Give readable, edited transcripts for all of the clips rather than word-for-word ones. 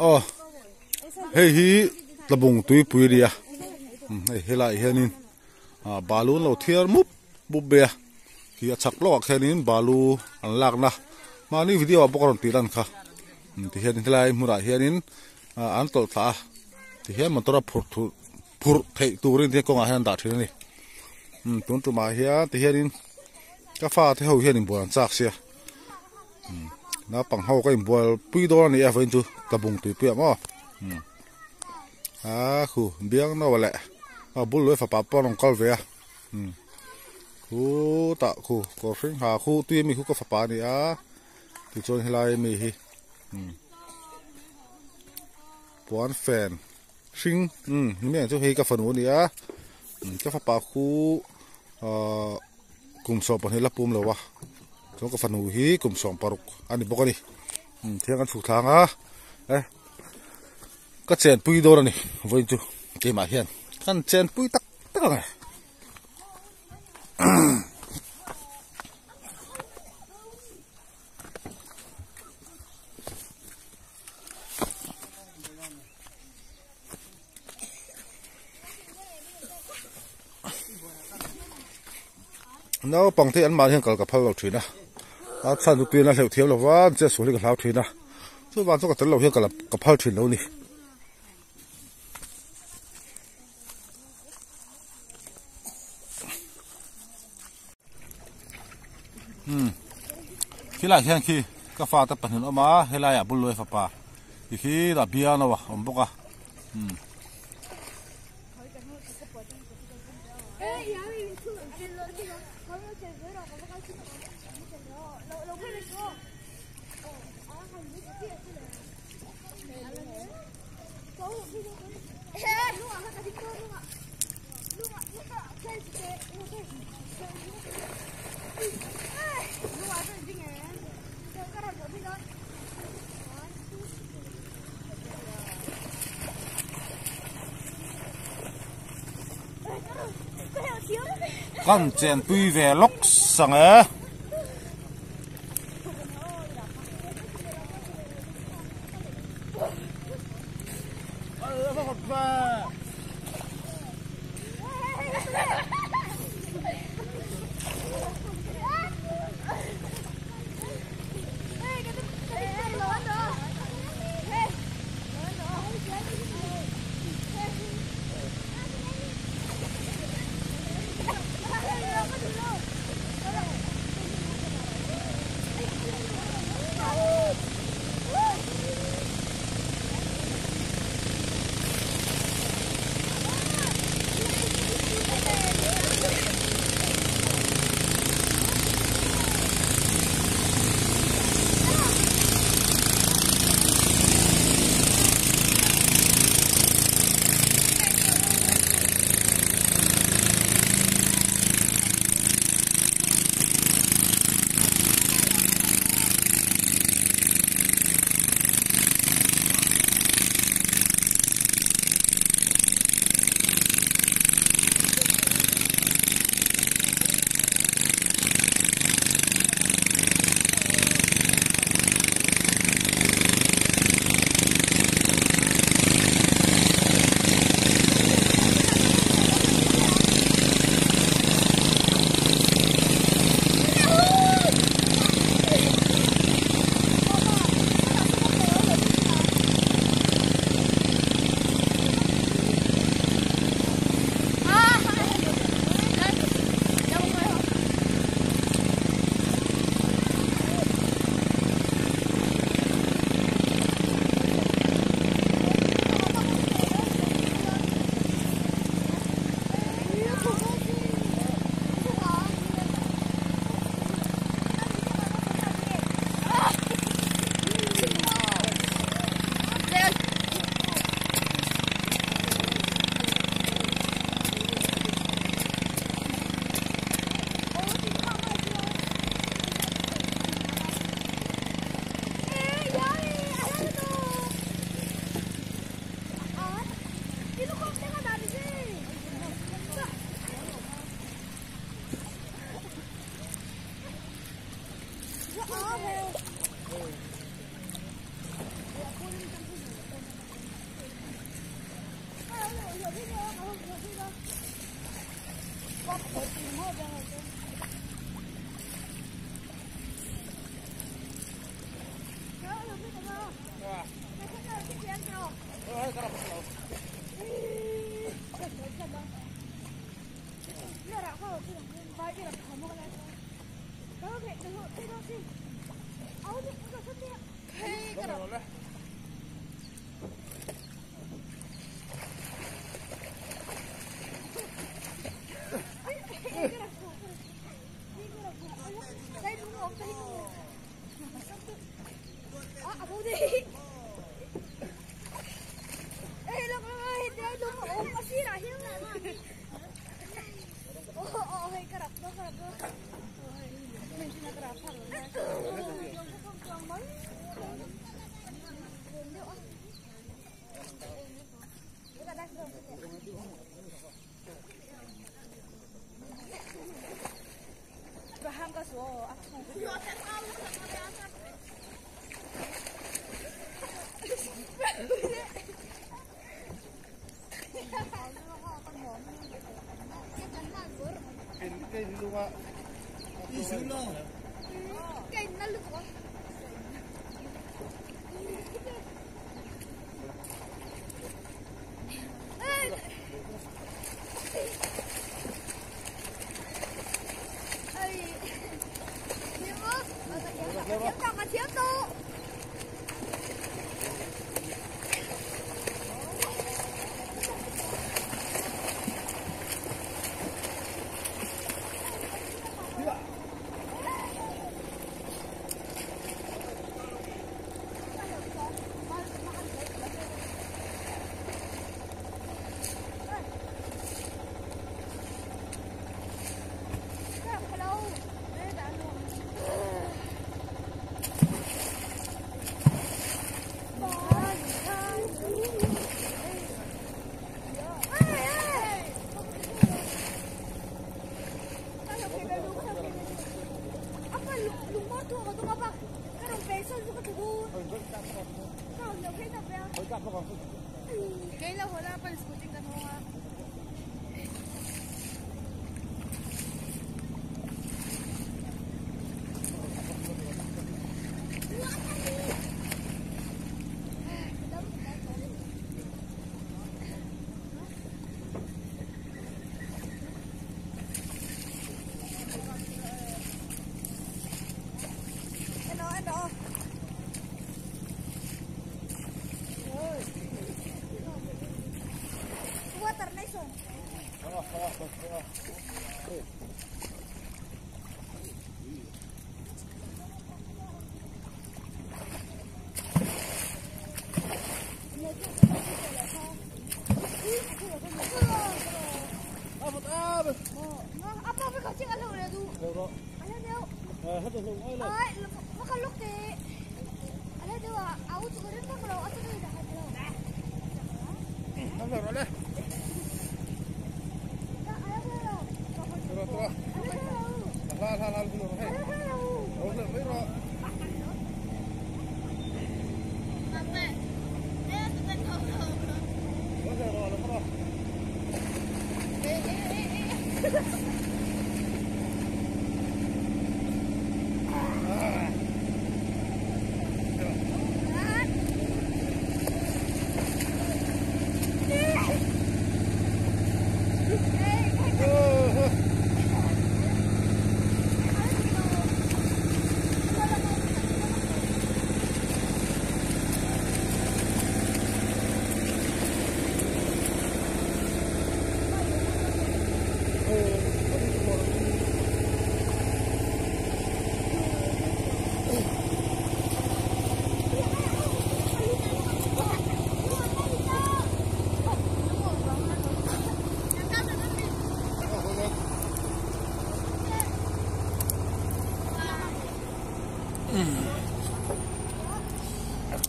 Aw hei hi tlabung tuipui a ni a hei helaiah hianin ah balu an lo thiar mup mup mai a khi a chhak lawkah khianin balu an lakna mahni video ah bawk a rawn tih lan kha tihian helai hmunah hianin ah an tawlh thla a tihian motor a phurh thurh phurh theih turin tihian kawngah hian an dah thin a ni tun tumah hian tihianin ka fate ho hian inbual an chak sia. Naupang ho ka inbual pui dawn a ni a vawiin chu tlabung tuipui ang aw a khu biang no leh a bul leh fapa pawh a rawn kal ve a khutah khu kawr hring ha khu tui ami khu ka fapa a ni a tichuan helai ami hi puan fen hring ni mai ang chu hei ka fanu a ni a ka fapa khu ahh. Kum 12 la pum lo a, chuan ka fanu hi kum 16 a ni bawk a ni. Thiang kan chhuk thlang a, e ka chenpui dawn a ni vawiin chu keimah hian kan chenpui tak tak ang e. Naupang te an mahni hian kal ka phal lo thin a a chhan chu tuiin a hleuh thiam lo va an chet sual hi ka hlau thin a chuvang chu ka tel lo hian ka phal thin lo a ni. Umm khilaiah hian khi ka fate pahnih an awm a helaiah bul luai fapa ti khi dah biang lo a awm bawk a umm. Kan chen pui ve lawk sang e.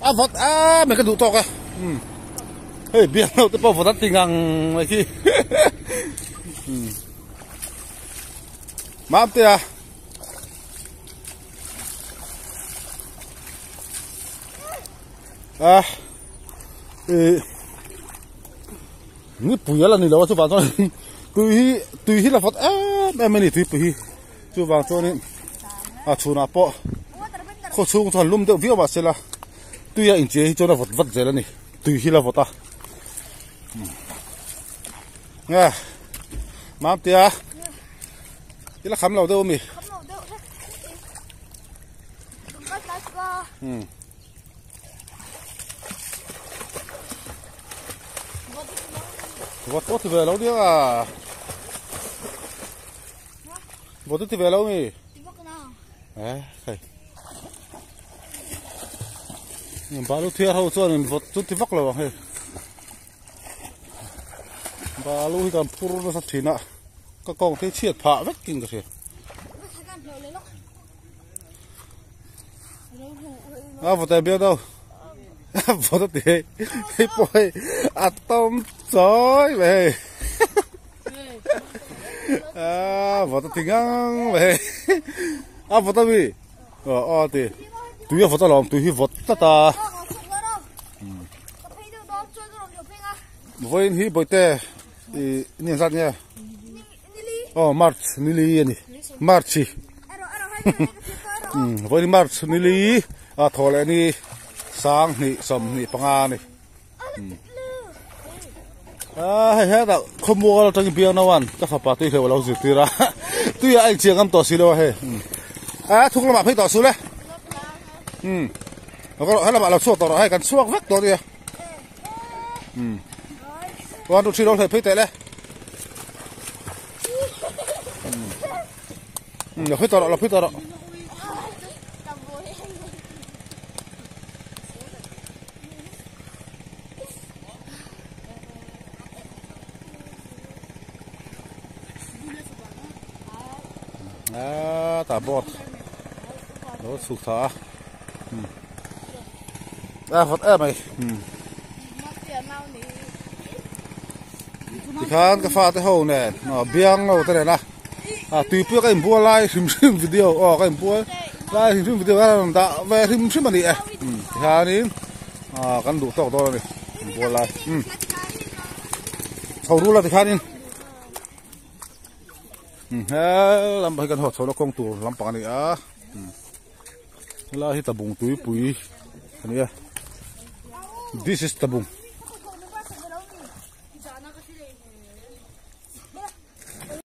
A vawt a mai ka duh tawk a hei biak loh te pawh vawt an ti ngang mai khi mam te a a Nipui a la ni lo a chuvang chuan tui hi tui hi la vawt em em a ni tuipui hi chuvang chuanin a chhunah pawh khaw chhung chuan lum deuh viau mahse la tui a inchei hi chuan a vawt vat zel a ni tui hi la vawt a nge Mamtea i la kham lo deuh ami umm. Vawt pawh ti ve lo nia vawt ti ve lo mi eh hei balu thiar ho chuan in vawt chu ti vak lo ang hei balu hi kan phur nasa thin a ka kawng te chhiat phah vek in ka hria. A vawt e biak deuh a vawt a ti hei hei pawh hei a tawm chawi mai hei a vawt a ti ngang mai hei a vawt a mi aw aw a ti tui a vawt alawm tui hi vawt tlat a vawiin hi bawihte ih ni ang zat nge. Aw march nili a ni march hi umm vawiin march nili a thaw leh ni sanghnih sawmhnih panga a ni ah hei hetah khawmual atangin biangnoan ka fapa tui hleuh a lo zirtir a tuiah a inchiang ngam tawh si lo a hei a thuk lamah phei tawh suh le umm helamah lo chhuak tawh rawh hei kan chhuak vek tawh ania umm one two three lo hlei phei teh le umm lo phei tawh rawh lo phei tawh rawh ah tah boat lo chhuk thla a umm a vawt em mai umm tikhan ka fate ho nen aw biang lo te nen a ah tuipui ka inbual lai hrim hrim video aw ka inbual lai hrim hrim video a rawn dah ve hrim hrim a ni e umm tikhanin ah kan duh tawk dawn a ni inbual lai umm chho rul a tikhanin umm he lam hi kan haw chho na kawng tur lampang a ni a umm. Helai hi tabung tuipui a ni a this is tabung.